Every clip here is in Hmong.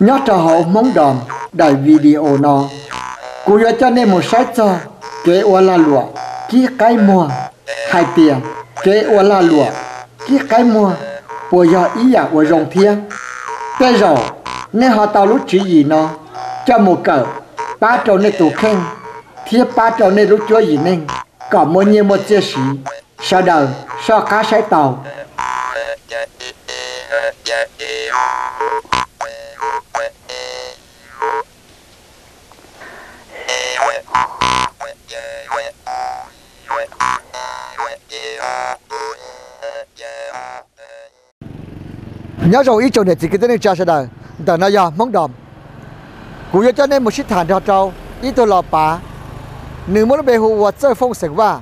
Nyob rau hauv Hmoob Dom daim video no, kuv yuav coj nej mus saib txog kev ua lag luam kib qaib muag, hais tias kev ua lag luam kib qaib muag puas yog ib yam uas zoo thiab. Tej zaum nej ho tau lub tswv yim no coj mus kawm pab rau nej tus kheej thiab pab rau nej lub cuab yim neej kom muaj nyiaj muaj txiaj siv. Sawv daws soj qab saib tau. Nyob zoo ib tsoom niam txiv kwv tij neej tsa sawv daws, ntawm no yog Hmoob Dom. Kuv yuav coj nej mus sib tham nrog rau ib tug los pav, nws muaj lub npe hu ua Txawj Fooj xeem Vaj,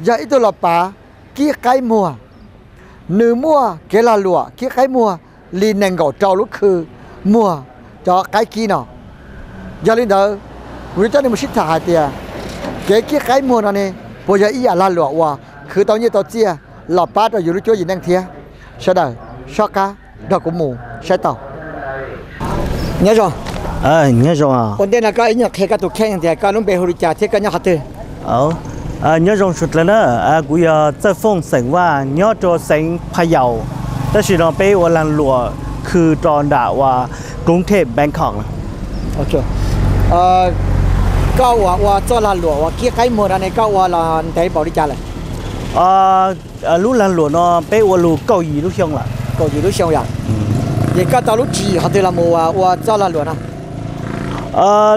yog ib tug los pav kib qaib muag. Nws muaj kev lag luam kib qaib muag li nees nkaum rau lub khw muag cov qaib kib no. Yog li ntawd, kuv yuav coj nej mus sib tham hais tias kev kib qaib muag no ne puas yog ib yam lag luam uas khwv tau nyiaj tau txiaj los pab rau yus lub cuab yim neej thiab. Sawv daws soj qab nrog kuv mus saib tau. Nyob zoo. Nyob zoo. Ua ntej no koj ib nyuag qhia koj tus kheej tias koj lub npe hu li cas thiab koj nyob qhov twg? Nyob zoo suav dlawg na, kuv yog Txawj Fooj xeem Vaj nyob rau xeev Pha Yaus, tab sis no peb ua lag luam khw rau nram uas Koob Thej Bangkok. Koj ua, ua txoj lag luam uas kib qaib muag no ne koj ua los ntev npaum li cas lawm? Lub lag luam no peb ua lug kaum yim lub xyoo lawm. Kaum yim lub xyoo yom. Ces koj tau lub tswv yim qhov twg los mus ua txoj lag luam no?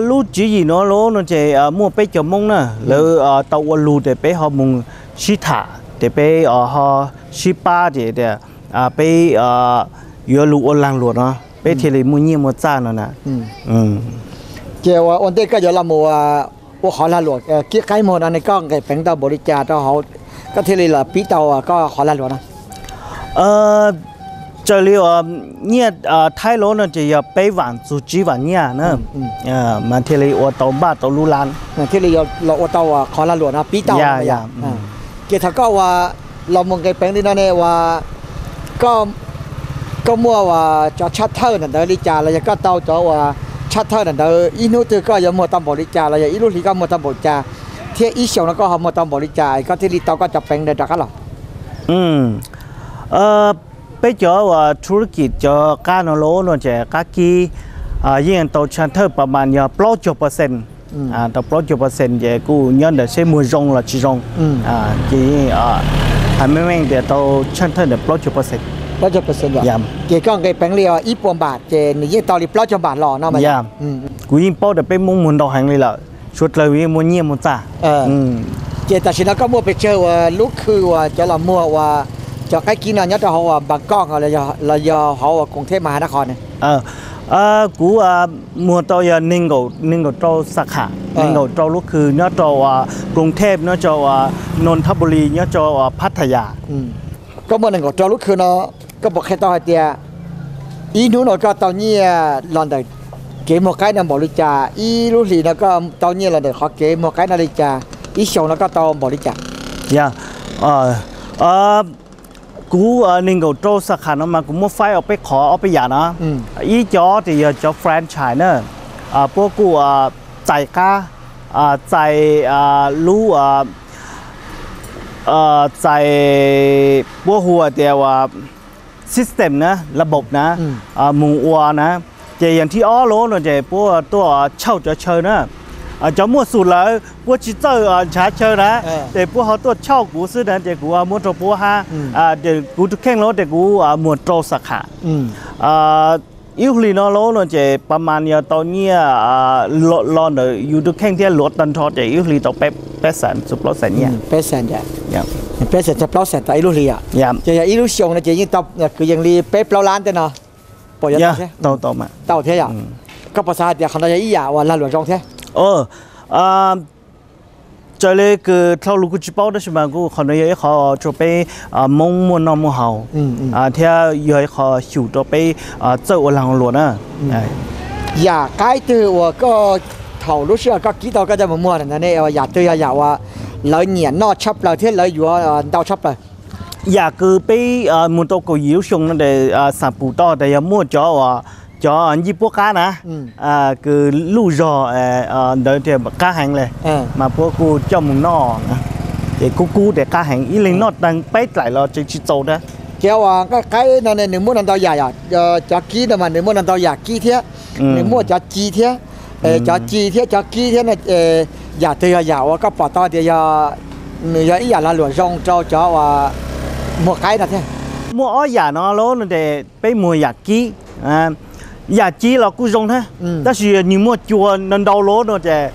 Lub tswv yim no los no ces muaj peb cov Hmoob na, lawv tau ua lug ces peb ho mus sib tham ces peb ho sib pab ces tias peb yuav lug ua lag luam no, peb thiaj li muaj nyiaj muaj txaj no na. Ces ua ntej koj yuav los mus ua qhov lag luam kib qaib muag no ne koj nqis peev tau npaum li cas rau hauv koj thiaj li los pib tau koj qhov lag luam no? Raws li uas nyiaj Thaib los no ces yog peb vam txug tsib vam nyiaj na, mas thiaj li ua tau npaj tau lub lab. Thiaj li los ua tau qhov lag luam no pib tau. Ces thaum koj ua los mus nqis peev li no ne ua koj muaj uas cov tshaj thawj ntawm ntawd li cas los yog koj tau cov uas tshaj thawj ntawm ntawd ib hnub twg koj yuav muag tau npaum li cas los yog ib lub hlis koj muag tau npaum li cas, thiab ib xyoos no koj ho muag tau npaum li cas koj thiaj li tau koj cov peev ntawd rov qab los? Peb cov uas thu rab kis cov qab no los no ces qab kib yeej tau tshaj thawj pas mas yog plaub caug percent. Tau plaub caug percent ces kuj nyob ntawm seb muag zoo los tsis zoo. Ces yeej hais meej meej tias tau tshaj thawj ntawm plaub caug percent. Ces koj nqis peev li ib puas npam ces nws yeej tau li plaub caug npam los no. Kuv yeej paub tias peb Hmoob muag ntau heev li lawm, suav dlawg yeej muaj nyiaj muaj txaj. Ces tam sim no koj muaj pes tsawg uas lub khw uas cov los muag uas cov qaib kib no nyob rau hauv uas Npam Koj los yog hauv uas Koom Thej Mas Has Nab Qhos ne? Kuv muag tau yog nees nkaum rau xab kham, nees nkaum rau lub khw nyob rau uas Koom Thej, nyob rau uas Nonthaburi, nyob rau uas Phathaya. Koj muaj nees nkaum rau lub khw no, koj puas qhia tau hais tias ib hnub no koj tau nyiaj los ntawm kev muag qaib no npaum li cas, ib lub hlis no koj tau nyiaj los ntawm qhov kev muag qaib no li cas, ib xyoos no koj tau npaum li cas? Yog, kuv nees nkaum rau xab kham no mas kuv muab faib ob peb qhov ob peb yam no. Ib co ces yog cov franchise na, puab kuj txais qab, txais lub, txais puab hu tias uas system na, lab bob na, mus ua na. Ces yam thib ob los no ces puab tuaj tshauj cov chaw na. Cov muaj xum lawm puab tsis txawj ntshav chaw na, ces puab ho tuaj tshauj kuv xwb na, ces kuv muab rau puab hab. Kuv tus kheej los ces kuv muag rau xab kham. Ib hlis no los no ces pas mas yog tau nyiaj los ntawm yus tus kheej thiab luav tag nrho ces ib hlis tau peb xees txug plaub xees nyiaj. Peb xees txug plaub xees tau ib lub hlis yom. Ces yog ib lub xyoo no ces yeej tau kwv yees li peb plaub lab tej no. Puas yog tau thiab yom? Koj puas xav hais tias qhov no yog ib yam uas lag luam zoo thiab? Raws li kws dlhau lug kuj tsis paub tab sis mas kuj qhov no yog ib qhov rau peb Hmoob muaj noj muaj haus thiab yog ib qho xyum rau peb txawj ua lag luam na. Yam qaib twg uas koj thaum lub sij hawm koj kib tau koj coj mus muag ntawd ne, yam twg yog yam uas lawv nyiam noj tshaj plaws thiab lawv yuav ntau tshaj plaws? Yam kws peb mus tau kaum yim lub xyoo no ces xam pum tau tias yog muaj cov uas Cov ncij puab qab na, kws luj zog ntawd tias qab heev le, mas puab kuj coj mus noj na, ces kub kub ces qab heev, ib leeg noj teeg peb dlaim los tseem tsis txaus na. Ces uas nqaij qaib no ne nws muaj ntau ntau yam, cov kib no mas nws muaj ntau ntau yam kib thiab, nws muaj cov ci thiab, cov ci thiab cov kib thiab no, yam twg yog yam uas koj pom tau tias yog, nws yog ib yam lag luam zoo rau cov uas muag qaib no thiab? Muaj ob yam no lauj no ces peb muag yam kib. Yam ci los kuj zoo thiab, tab sis nws muaj cua ntau ntau lauj no ces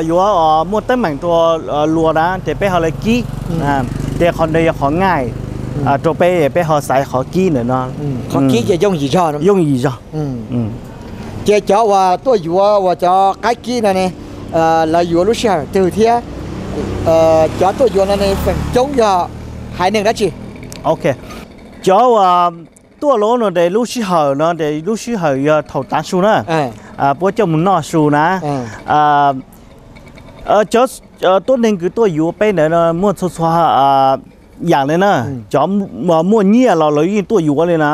yuav muaj teeb meem rau luas na ces peb ho lawv kib. Ces qhov ntawd yog qhov ngaij rau peb, peb ho xaiv qhov kib ntawm no. Qhov kib ces yooj yim zog. Yooj yim zog. Ces cov uas tuaj yuav uas cov qaib kib no ne, lawv yuav lub sij hawm twg thiab cov tuaj yuav no ne feem coob yog haiv neeg dab tsi? Ok, cov uas tuaj lauj no ces lub sij hawm no ces lub sij hawm yog thaum tav su na, puab coj mus noj su na. Cov tuab neeg kws tuaj yuav peb ntawd no muaj txhua txhua yam li na. Cov muaj nyiaj los lawv yeej tuaj yuav li na.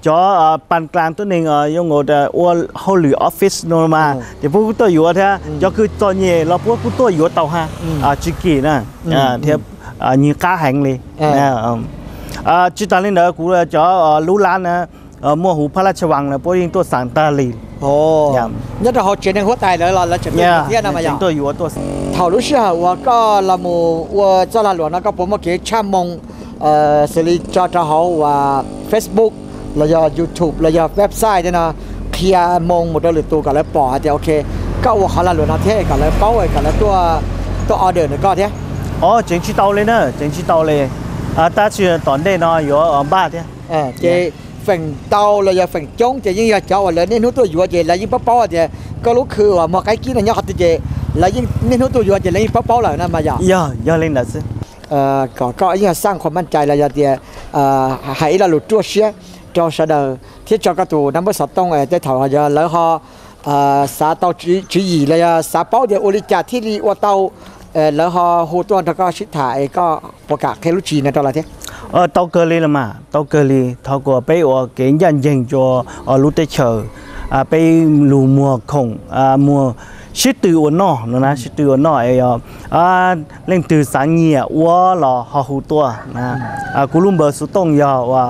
Cov pab dlaag tuab neeg yoo nkaus ua hauj lwm office no mas ces puab kuj tuaj yuav thiab. Cov kws txom nyem los puab kuj tuaj yuav tau hab, tsis kim na, thiab nws qab heev li. Tsis tas li ntawd kuv cov lub lab na, muaj huv phab lab tsha vaas na puab yeej tuaj xaav tag li. Nyob rau hauv tsev neeg huab tais lawv los lawv tseem tuaj yuav thiab no mas yog. Thaum lub sij hawm uas koj los mus ua txoj lag luam no koj puas muaj kev tshaj moo xws li tso rau hauv uas Facebook los yog YouTube los yog website thiab no, qhia moo mus rau lwm tus kom lawv pom hais tias ok, koj ua qhov lag luam no thiab kom lawv paub kom lawv tuaj order ntawm koj thiab? Tseem tsis tau li na, tseem tsis tau li. Tab sis tom ntej no yuav npaj thiab. Ces feem ntau los yog feem coob ces yeej yog cov uas lawv niaj hnub tuaj yuav ces lawv yeej paub paub tias koj lub khw uas muag qaib kib no nyob qhov twg ces lawv yeej niaj hnub tuaj yuav ces lawv yeej paub paub lawm no mas yog. Yog, yog li ntawd xwb. Kom koj yeej xaj qhuas maj cai los yog tias hais ib lo lus ruaj siab rau sawv daws thiab tso koj tus nab npawb xov tooj tej thaum yog lawv ho xav tau tswv yim los yog xav paub tias ua li cas thiaj li ua tau, lawv ho hu tuaj nrog koj sib tham es koj puas kam qhia lub tswv yim no rau lawv thiab? Tau kawg li los mas, tau kawg li. Thov kom peb ua kev ncaj ncees rau lub teb chaws, peb lug muag khoom, muag sib tw ua noj no na, sib tw ua noj es yog leej twg xav nyiam ua los ho hu tuaj. Kuv lub npawb xov tooj yog uas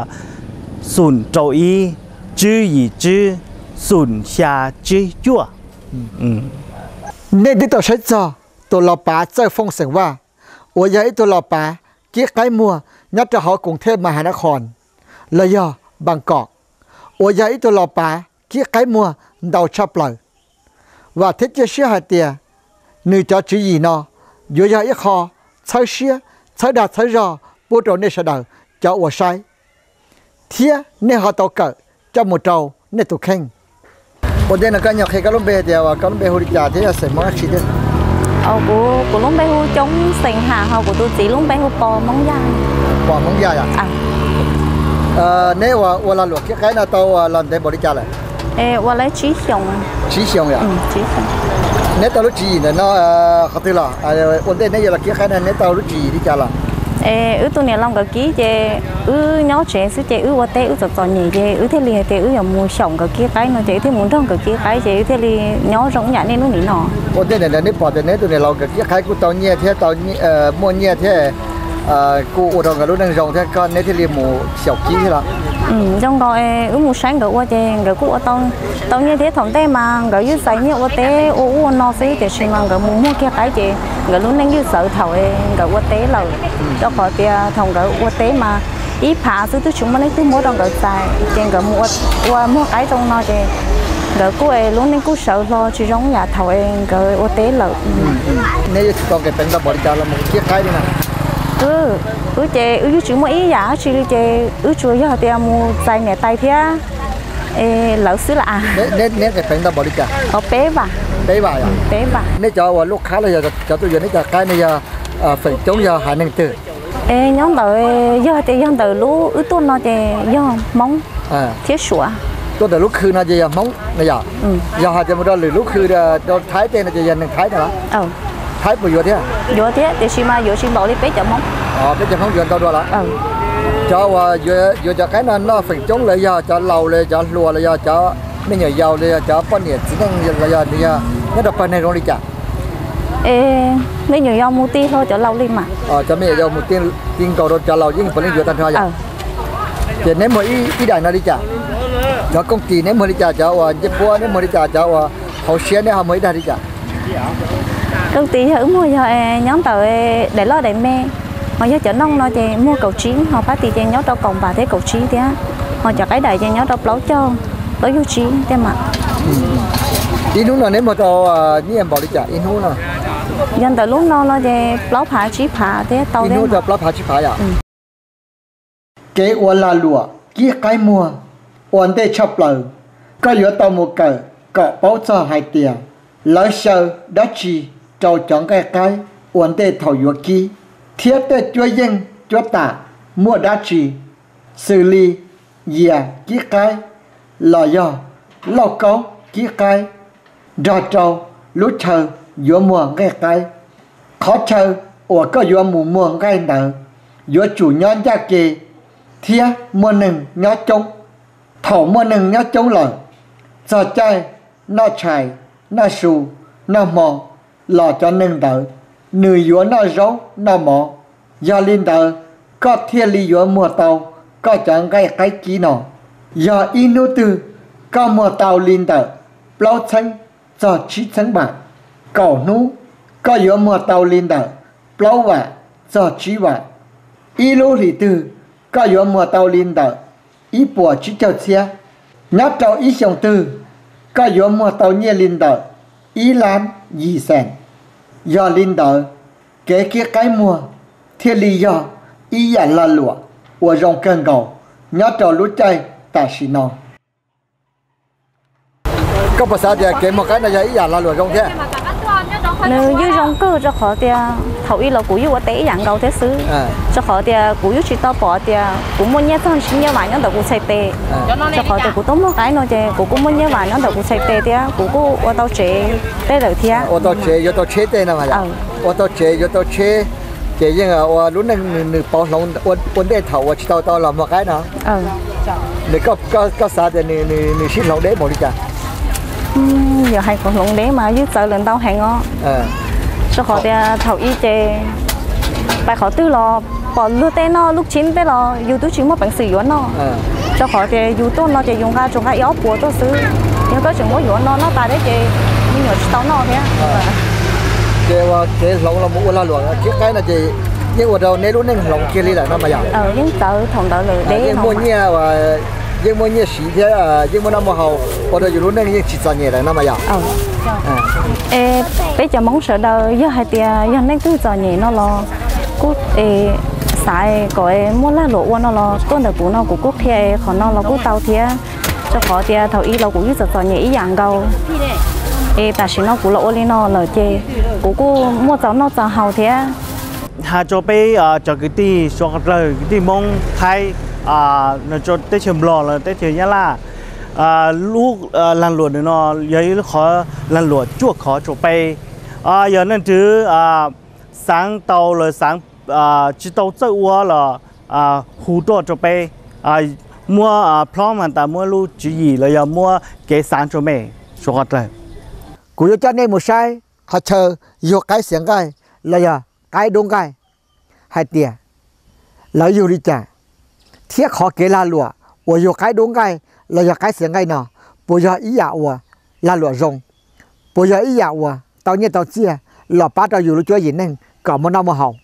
xoom rau ib, tswb yim tswb, xoom xya tsib cuaj. Nej twb tau saib txog tus los pav Txawj Fooj xeem Vaj, uas yog ib tug los pav kib qaib muag nyob rau hauv koom thej Mas Has Nas Khoos los yog Npas Kom, uas yog ib tug los pav kib qaib muag ntau tshaj plaws. Vam thiab cia siab hais tias nws cov tswv yim no yuav yog ib qho txhawb siab txhawb dag txhawb zog pub rau nej sawv daws cov uas saib, thiab nej ho tau kawm coj mus rau nej tus kheej. Ua ntej no koj nyuam qhia koj lub npe tias koj lub npe hu li cas thiab yog xeem Hmoob dab tsi thiab? Kuv, kuv lub npe hu Coob xeem Ham, ho kuv tus txiv lub npe hu Pos Hmoob Yaj. Pos Hmoob Yaj yom? Neb ua lag luam kib qaib no tau los ntev npaum li cas lawm? Ua lawm tsib xyoos. Tsib xyoos yom? Neb tau lub tswv yim ntawm no qhov twg los? Ua ntej neb yuav los kib qaib no neb tau lub tswv yim li cas los? Wb tus niam laus nkawd kib ces wb nyob tsev xwb ces wb ua teb wb txom txom nyem ces wb thiaj li hais tias wb yuav mus xyaum nkawd kib qaib no ces wb thiaj mus nrog nkawd kib qaib ces wb thiaj li nyob zoo ib yam nej lub nim no. Ua ntej ntawm neb pom tias neb tus niam laus nkawd kib qaib kuj tau nyiaj thiab, tau muaj nyiaj thiab, kuj ua rau nkawd lub neej zoo thiab koj neb thiaj li mus xyaum kib thiab los? Zoo nkaus wb mus saib nkawd ua ces nkawd kuj ua tau nyiaj thiab. Thaum ntej mas nkawd yeej txais nyiaj ua teb ua ub ua no xwb tiam sis mas nkawd mus muag kiag qaib ces nkawd lub neej yeej txawv thaum nkawd ua teb lawm. Rau qhov tias thaum nkawd ua teb mas ib phav xwb twb tsis muaj leej twg muab rau nkawd txais ces nkawd mus ua muag qaib zoo no ces nkawd kuj lub neej kuj sawv hlo tsis zoo yam thaum nkawd ua teb lawm. Neb yuav tsum tau nqis peev ntau npaum li cas los mus kib qaib li na? Wb ces wb yeej tsis muaj ib yam dab tsi li ces wb tsuas yog tias mus txais niam tais thiab lawv xwb lawm. Neb nqis peev ntau npaum li cas? Peb vam. Peb vam yom? Peb vam. Neb cov uas lub qhab los yog cov tuaj yuav neb cov qaib no yog feem coob yog haiv neeg twg? Nyob ntawd yog tias yog ntawm lub wb tuaj no ces yog Hmoob thiab Suav. Tuaj ntawm lub khw no ces yog Hmoob no yom? Yog hais tias mus rau lwm lub khw rau Thaib tej no ces yog neeg Thaib no los? Thaib puas yuav thiab? Yuav thiab tiam sis mas yuav tsis npaum li peb cov Hmoob. Peb cov Hmoob yuav ntau dua los? Cov uas yuav cov qaib no noj feem coob lawv yog cov laus los cov hluas los yog cov Me nyuam yaus los yog cov poj niam txiv neej los yog nws yog nyob rau pawg neeg zoo li cas? Es me nyuam yaus mus ti hlo cov laus li mas. Cov me nyuam yaus mus ti nkaus rau cov laus yeej puav leej yuav tag nrho yom? Ces neb muag ib daim no li cas? Cov kooj tis neb muag li cas? Cov uas ncej puab neb muag li cas? Cov uas hauv siab neb ho muag ib daim li cas? Kooj tis yog wb muag yog nyob ntawm daim loj daim me, ho yog cov nooj no ces muag kaum tsib, ho pab tis ces nyob rau kaum npam thiab kaum tsib thiab, ho cov qaib daim ces nyob rau plaub caug, plaub caug tsib thiab mas. Ib hnub no neb muag tau nyiaj npaum li cas ib hnub no? Yog ntawm lub no no ces plaub phav tsib phav thiab tau ib hnub tau plaub phav tsib phav yom? Kev ua lag luam kib qaib muag ua ntej tshaj plaws, koj yuav tau mus kawm kom paub txog hais tias lawv xyaw dab tsi rau cov nqaij qaib ua ntej thaum yuav kib, thiab tej cuab yeej cuab tam muaj dab tsi, xws li yias kib qaib los yog lauj kaub kib qaib, nrog rau lub chaw yuav muag nqaij qaib. Qhov chaw uas koj yuav mus muag nqaij ntawd yuav tsum nyob ncaj ke thiab muaj neeg nyob coob. Thaum muaj neeg nyob coob lawm, txog caij noj tshais, noj su, noj hmo los cov neeg ntawd nws yuav noj zaub noj mov. Yog li ntawd, koj thiaj li yuav muag tau koj cov nqaij qaib kib no. Yog ib hnub twg koj muag tau li ntawm plaub txheeb txog tsib txheeb vam, kaum hnub koj yuav muag tau li ntawm plaub vam txog tsib vam. Ib lub hlis twg koj yuav muag tau li ntawm ib puas tsib caug txhiab. Nyob rau ib xyoos twg koj yuav muag tau nyiaj li ntawm ib lab yim xees. Yog li ntawd, kev kib qaib muag thiaj li yog ib yam lag luam uas zoo kawg nkaus nyob rau lub caij tam sim no. Koj puas xav tias kev muag qaib no yog ib yam lag luam zoo thiab? Nws yeej zoo kawg rau qhov tias thaum ub los kuv yeej ua teb ib yam nkaus thiab xwb, rau qhov tias kuv yeej tsis tau pom tias kuv muaj nyiaj txog nyiaj vam nyob ntawm kuv txhais tes. Rau qhov tias kuv tuaj muag qaib no ces kuv kuj muaj nyiaj vam nyob ntawm kuv txhais tes thiab kuv kuj ua tau tsev tej lawm thiab. Ua tau tsev, yuav tau tsheb tej no mas yom? Ua tau tsev, yuav tau tsheb, ces yeej ua lub neej nws pauv hloov ua ntej thaum uas tsis tau tau los muag qaib no. Nws, koj xav tias nws sib hloov deb npaum li cas? Yog hais kom hloov deb mas yeej txawv lawm ntau heev os. Rau qhov tias thaum ub ces pais qhov twg los pom luag tej noj lub tshib tej los yus twb tsis muaj peev xwm yuav noj. Rau qhov tias yus tuaj no ces yus nqa tsuas nqa ib ob puas tuaj xwb. Yog koj tseem muab yuav no noj tas deb ces me nyuam tsis tau noj thiab. Ces ua kev hloov los mus ua lag luam kib qaib no ces yeej ua rau neb lub neej hloov kiag li lawm no mas yom? Yeej txawv thaum ntawd lawm deb. Yeej muaj nyiaj, yeej muaj nyiaj siv thiab yeej muaj noj muaj haus, ua rau yus lub neej yeej tsis txom nyem lawm no mas yom? Es peb cov Hmoob sawv daws yog hais tias yog neeg twg txom nyem no los kuj xav kom muaj lag luam ua no los tuaj ntawm kuv no kuv kuj qhia qhov no los kuj tau thiab. Rau qhov tias thaum ub los kuv yeej txom txom nyem ib yam nkaus, es tam sim no kuv los ua li no lawm ces kuv kuj muaj txaus noj txaus haus thiab. Hais rau peb cov kwv tij suav qhov dlawg, kwv tij Hmoob Thaib, teb chaws Nplog los teb chaws Nyab Laj, lub lag luam no yog ib lub qhov lag luam cuaj khov rau peb. Yog neeg twg xaav tau los xaav tsis tau txawj ua los hu tuaj rau peb, muab plhob mas tas muab lub tswv yim los yog muab kev xaav rau mej suav qhov dlawg. Kuv yuav coj nej mus saib qhov chaw yug qaib xiav nqaij los yog qaib dub nqaij hais tias lawv yug li cas, thiab qhov kev lag luam uas yug qaib dub nqaij los yog qaib xiav nqaij no puas yog ib yam uas lag luam zoo, puas yog ib yam uas tau nyiaj tau txiaj los pab rau yus lub cuab yim neej kom muaj noj muaj haus.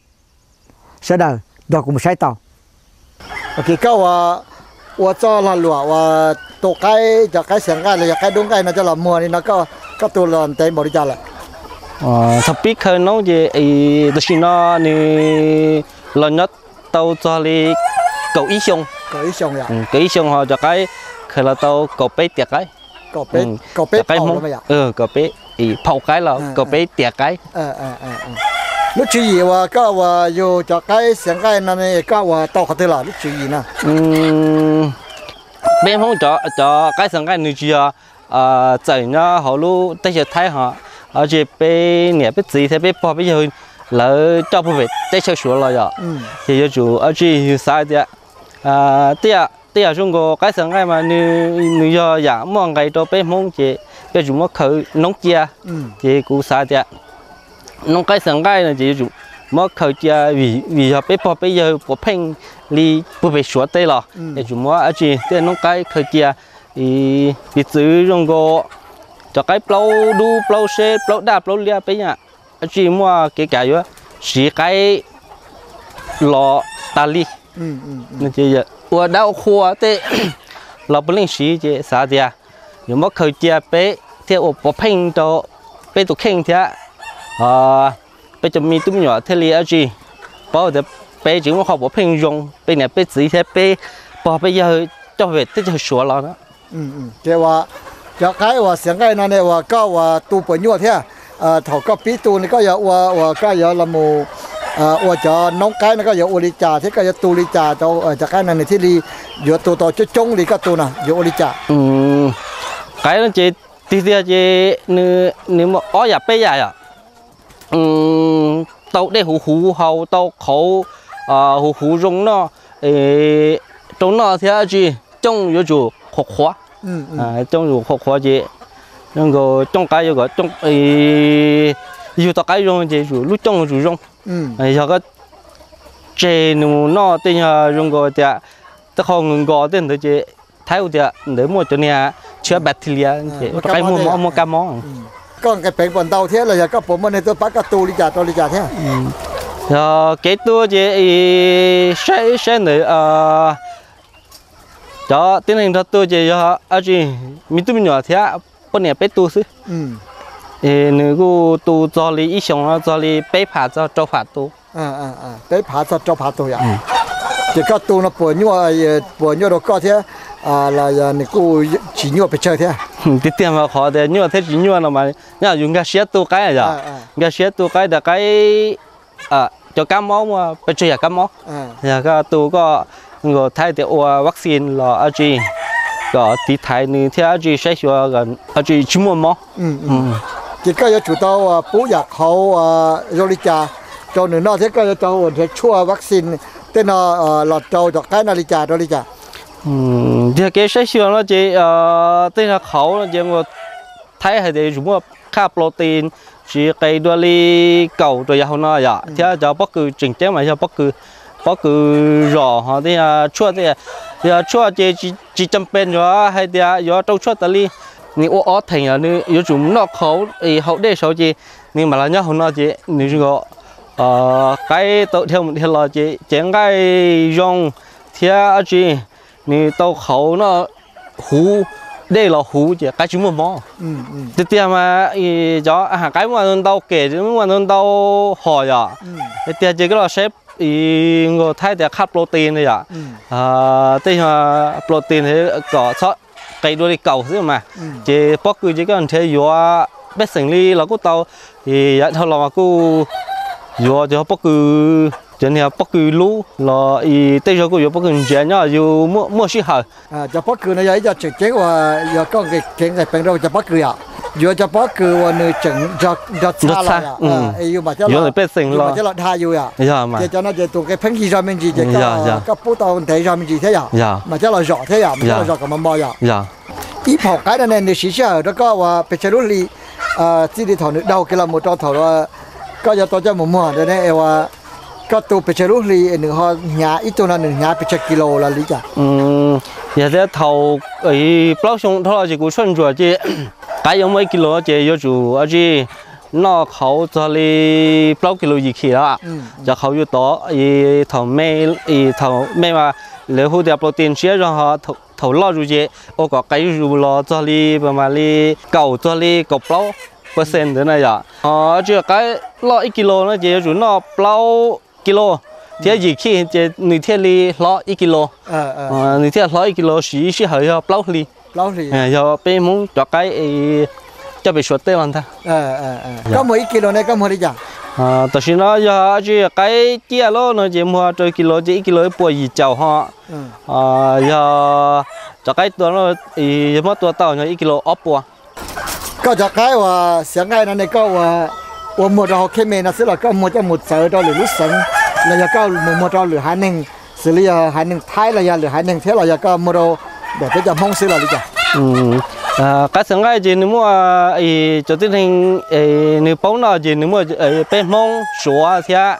Sawv daws nrog kuv mus saib tau. Koj ua txoj lag luam uas tu qaib, cov qaib xiav nqaij los yog qaib dub nqaij no coj los muag li no, koj tu los ntev npaum li cas lawm? Thaum pib khaws noob ces tam sim no nws los nyob tau txog li kaum ib xyoo. Kaum ib xyoo ho cov qaib khaws los tau kaum peb tiam qaib. Cov qaib Hmoob, kaum peb, phau qaib los kaum peb tiam qaib. Lub tswv yim uas koj uas yug cov qaib xiav nqaij no koj ua tau qhov twg los lub tswv yim no? Peb Hmoob cov qaib xiav nqaij nws tsis yog txawm nyob hauv lub teb chaws Thaib ho, ces peb niam peb txiv thiab peb pog peb yawg lawv coj puag pem teb chaws Suav los yom, ces yuav tsum ua tsi yus xav tias tej yam tej yam zoo nkaus qaib xav nqaij mas nws yog yam muaj nqis rau peb Hmoob ces peb yuav tsum muab khaws noob cia. Ces kuv xav tias noob qaib xav nqaij no ces yuav tsum muab khaws cia vim yog peb pog peb yawg puav pheej li puag pem Suav teb los es tsum muab dab tsi tej noob qaib khaws cia. Piv txwv zoo nkaus cov qaib plaub dub plaub seb plaub daj plaub liab peb yeej dab tsi muaj kev kam yuav siv qaib los tas li. Ua dab ua qhua tej los puav leej siv ces xav tias yuav muab khaws cia peb thiaj ua puav pheej rau peb tus kheej thiab peb cov me tub me nyuam thiaj li dab tsi paub tias peb tseem muaj qhov puav pheej zoo peb niam peb txiv thiab peb pog peb yawg coj pem teb chaws Suav los na. Ces uas cov qaib uas xiav nqaij no ne uas koj uas tu puas nyuaj thiab? Thaum koj pib tu ne koj yuav ua uas koj yuav los mus ua cov noob qaib no koj yuav ua li cas thiab koj yuav tu li cas rau cov qaib no nws thiaj li yuav tu tau coob coob li koj tu no yuav ua li cas? Qaib no ces tiag tiag ces nws muaj ob yam peb yam yom. Tau dej huv huv haus, tau qhauv huv huv zoo noj, rau noj thiab dab tsi. Cooj yuav tsum qhuav qhuav, cooj yuav tsum qhuav qhuav ces zoo nkaus cooj qaib yuav kom cooj, yug tau qaib zoo ces yuav tsum lub cooj yuav tsum zoo. Yog koj tseg nws mus noj tej nyuag zoo nkaus tias tej qho nkaus nkaus tej ntawd ces thaum tias ntawd muaj cov niag tshiab bacteria ces rau qaib muaj mob muaj kab mob. Koj nqis peev puas ntau thiab los yog koj puas muaj neeg tuaj pab koj tu li cas rau li cas thiab? Yog kev tu ces saib saib ntawd cov tib neeg nrog tu ces yog dab tsi me tub me nyuam thiab poj niam peb tu xwb. Es nws kuj tu txog li ib xyoos no txog li peb phav txog rau phav tu. Peb phav txog rau phav tu yom. Ces koj tu no puas nyuaj, puas nyuaj rau koj thiab los yog nws kuj tsis nyuaj pes tsawg thiab? Tiag tiag mas qhov tias nyuaj thiab tsis nyuaj no mas nyob yus nkag siab tu qaib yom. Nkag siab tu qaib tias qaib cov kab mob muaj pes tsawg yam kab mob. Yog koj tu koj nkaus thaum tias ua vaccine los dab tsi kom tiv thaiv nws thiab dab tsi saib xyuas dab tsi tsis muaj mob. Ces koj yuav tsum tau pub yam qhauv zoo li cas rau nws noj thiab koj yuav tau ua nrhiav tshuaj vaccine tej no los rau cov qaib no li cas rau li cas? Yog kev saib xyuas no ces tej no qhauv no ces thaum hais tias yuav tsum muaj qhaj protein tsis qis dua li kaum rau yav hauv no yom, thiab cov pob kws tseem ceeb mas yog pob kws, pob kws zom ho tej tshuaj tej, yog tshuaj ces tsis cam pes yuav hais tias yuav rau tshuaj tas li. Nws ua ob theem yom, nws yuav tsum noj qhauv haus dej saud ces nws mam los nyob hauv no ces nws zoo nkaus qaib tau dhia mus dhia los ces cev nqaij zoo thiab dab tsi nws tau qhauv noj huv, dej los huv ces qaib tsis muaj mob. Tiag tiag mas cov a has qaib muaj ntau kem, muaj ntau hom yom. Tiag tiag ces koj los saib nkaus thaum tias qhaj protein no yom, tej protein kom txhob qis dua li kaum xwb mas. Ces pob kws ces koj nrhiav yuav pej xeem li los kuj tau, yav dhau los mas kuj yuav cov pob kws, cov niag pob kws lub los tej zaug kuj yuav pob kws ntsiav nyob yus muaj sij hawm. Cov pob kws no yog ib co tseem ceeb uas yog koj kev nqis peev rau cov pob kws yom. Yuav cov pob kws uas nws tseem nrog txha los, yuav pej xeem los dhau yus yom. Ces cov no ces tus nqi pheej yig zog me ntsis ces koj pub tau ntev zog me ntsis thiab yom, mas coj los zom thiab yom, mas coj los zom kom mos mos yom. Ib phaum qaib no ne nws siv sij hawm rau koj uas pes tsawg lub hli, txij li thaum nws daug kiag los mus rau thaum koj yuav tau coj mus muag ntawd ne, koj tu pes tsawg lub hli nws ho hnyav, ib tug no nws hnyav pes tsawg kis lus los li cas? Yog tias thaum plaub xyoo dhau los ces kuv tshuaj ntsuam ces qaib yuav muaj ib kis lus ces yuav tsum dab tsi noj qhauv txog li plaub kis lus yim khim los. Cov qhauv yus tod, thaum me, thaum me mas lawv hu tias protein siab zog, thaum loj zus ces ua kom qis zuj zus los txog li, mas li kaum txog li kaum plaub percent ntawd na yom. Dab tsi qaib loj ib kis lus no ces yuav tsum noj plaub kis lus thiab yim khij ces nws thiaj li hlob ib kis lus. Nws thiaj hlob ib kis lus siv sij hawm yog plaub hli. Yog peb Hmoob cov qaib coj pem Suav teb los ntag. Koj muag ib kis lus ne koj muag li cas? Tam sim no yog dab tsi qaib ciaj loj no ces muag rau kis lus ces ib kis lus ib puas yim caum ho. Yog cov qaib tua, yog muab tua tau no ib kis lus ob puas. Koj cov qaib uas xiav nqaij no ne koj ua muag rau hauv kheej me no xwb los koj muag coj mus txawv rau lwm lub xeev los yog koj mus muag rau lwm haiv neeg Xws li yog haiv neeg Thaib los yog lwm haiv neeg thiab los yog koj muag rau ntawm peb cov Hmoob xwb los li cas? Qab xeem nqaij ces nws muaj cov tib neeg nws paub noj ces nws muaj peb Hmoob, Suav thiab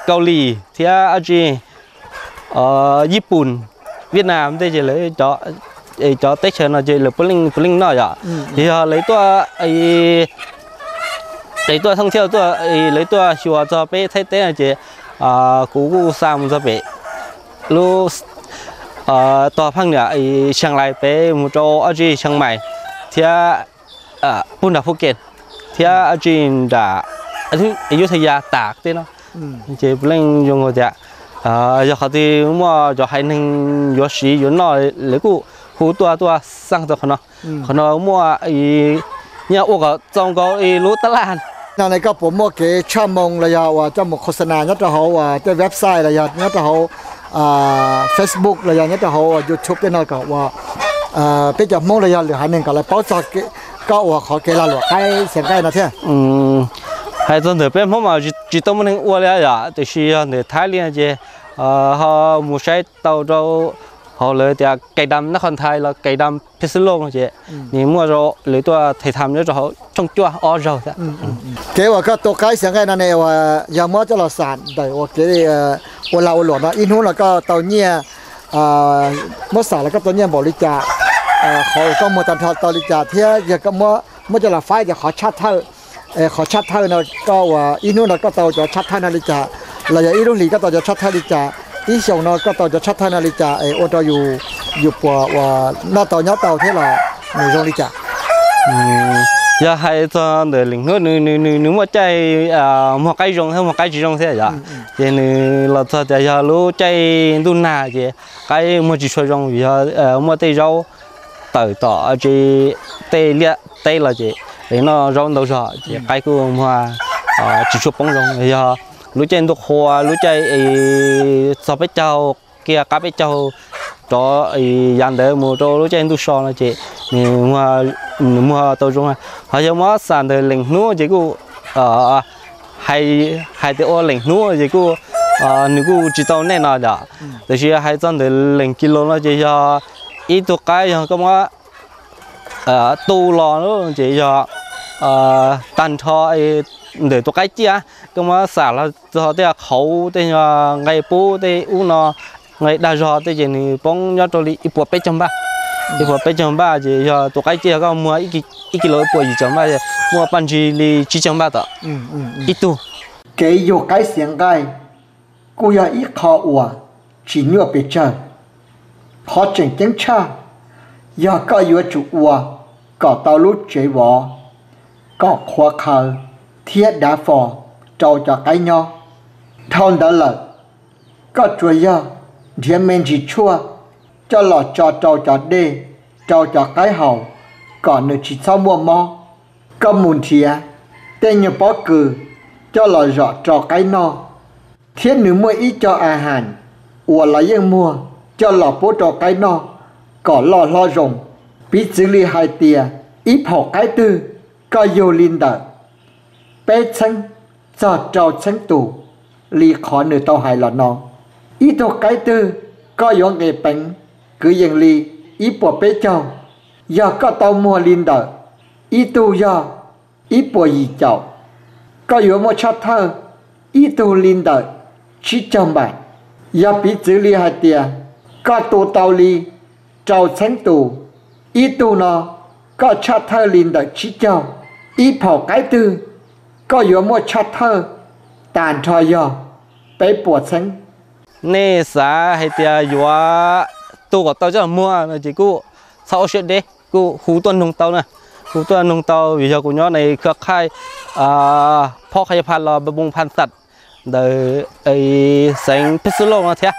Kaus Lim thiab dab tsi, Yij Pum, Viaj Nam tej ces lawv cov teb chaws no ces lawv puav leej puav leej noj yom. Ces yog lawv tuaj, lawv tuaj thooj thiaj tuaj, lawv tuaj xyuas txog peb Thaib teb no ces kuv kuj xa mus txog pem lub tog pheej niam Xeev Lais pem mus rau dab tsi Xeev Mais thiab puag nram Phuj Kees thiab dab tsi nram Yuv Thaj Yas tas tej no. Ces puav leej zoo tias yog qhov twg muaj cov haiv neeg yuav siv yuav noj lawv kuj hu tuaj tuaj xaj tau qhov no. Qhov no muaj nyiaj ua kom txaus nkaus lub tab laj. No ne koj puas muaj kev tshaj moo los yog uas coj mus khos xa nas nyob rau hauv uas tej website los yog nyob rau hauv Facebook los yog nyob rau hauv YouTube tej no kom uas peb cov Hmoob los yog lwm haiv neeg kom lawv paub txog koj uas qhov kev lag luam qaib xia nqaij no thiab? Hais txog ntawm peb Hmoob mas tsis tau muaj neeg ua li yom, tiam sis yog ntawm Thaib li ces ho mus saib tau rau hauv lawv tias Kais Dam Nab Qhos Nthai los Kais Dam Phij Xwb Looj ces nws muaj rau lawv tuaj thais tham nyob rau hauv tshooj cuaj ob zaug thiab. Kev uas koj tua qaib xia nqaij no ne uas yog muab coj los xam ntawm uas kev ua lag ua luam no ib hnub no koj tau nyiaj, muab xam los koj tau nyiaj npaum li cas, qhov uas koj muag tag nrho tau li cas thiab yog koj muab coj los faib tias qhov tshaj thawj, qhov tshaj thawj no koj uas ib hnub no koj tau cov tshaj thawj no li cas, los yog ib lub hlis koj tau cov tshaj thawj li cas, ib xyoos no koj tau cov tshaj thawj no li cas es ua rau yus puas uas noj tau nyob tau thiab los nws zoo li cas? Yog hais txog ntawm leem hnub nws muaj caij muag qaib zoo thiab muag qaib tsis zoo thiab yom. Ces nws los txog tias yog lub caij ntuj nag ces qaib muag tsis tshua zoo vim yog muaj tej zaub tawm tom tej liaj teb los ces noj zaub ntau zog ces qaib kuj muag tsis tshua poob zoo. Yog lub caij ntuj qhua lub caij txog peb caug kiag qab peb caug rov yav ntawd mus rau lub caij ntuj so no ces nws muag tau zoo. Ho yog muab xam ntawm leem hnub ces kuj hais tias ua leem hnub ces kuj nws kuj tsis tau nej no yom. Tiam sis hais txog ntawm leem kis lus no ces yog ib tug qaib yog koj muab tu los ces yog tag nrho ntawm tus qaib ciaj koj muab xam los txog tej qhauv tej nqe pub tej ub no nqe dag zog tej ces nws poob nyob rau li ib puas peb caug npaj. Ib puas peb caug npaj ces yog tus qaib ciaj yog koj muag ib kis lus ib puas yim caum npaj ces muaj paj ntsig li tsib caug npaj tom ib tug. Kev yug qaib xia nqaij kuj yog ib qho uas tsis nyuaj pes tsawg. Qhov tseem ceeb tshaj yog koj yuav tsum ua kom tau lub tsev vov kom qhuav qhawv thiab dav fo rau cov qaib nyob. Dhau ntawd lawm, koj tsuas yog nrhiav me ntsis tshuaj coj los tso rau cov dej rau cov qaib haus kom nws tsis txhob muaj mob. Koj mus nrhiav tej nyuag pob kws coj los zom rau qaib noj, thiab nws muaj ib co a has uas lawv yeej muag coj los pub rau qaib noj kom loj hlob zoo. Piv txwv li hais tias ib phaum qaib twg koj yug li ntawm peb txheeb txog rau txheeb tus li qhov nws tau hais los no. Ib tug qaib twg koj yuav nqis peev kwv yees li ib puas peb caug. Yog koj tau muag li ntawm ib tug yog ib puas yim caum, koj yuav muaj tshaj thawj ib tug li ntawm tsib caug npaj. Yog piv txwv li hais tias koj tu tau li rau txheeb tus, ib tug no koj tshaj thawj li ntawm tsib caug. Ib phaum qaib twg koj yuav muaj tshaj thawj tas nrho yog peb puas txheeb. Nej xav hais tias yuav tu kom tau coj muag no ces kuj txhob ua siab deb, kuj hu tuaj noog tau na. Hu tuaj noog tau vim yog kuv nyob ne, koj qhaij phob qha yab pha los npa poo phan txam ntawm xeev Phij Xwb Looj no thiab.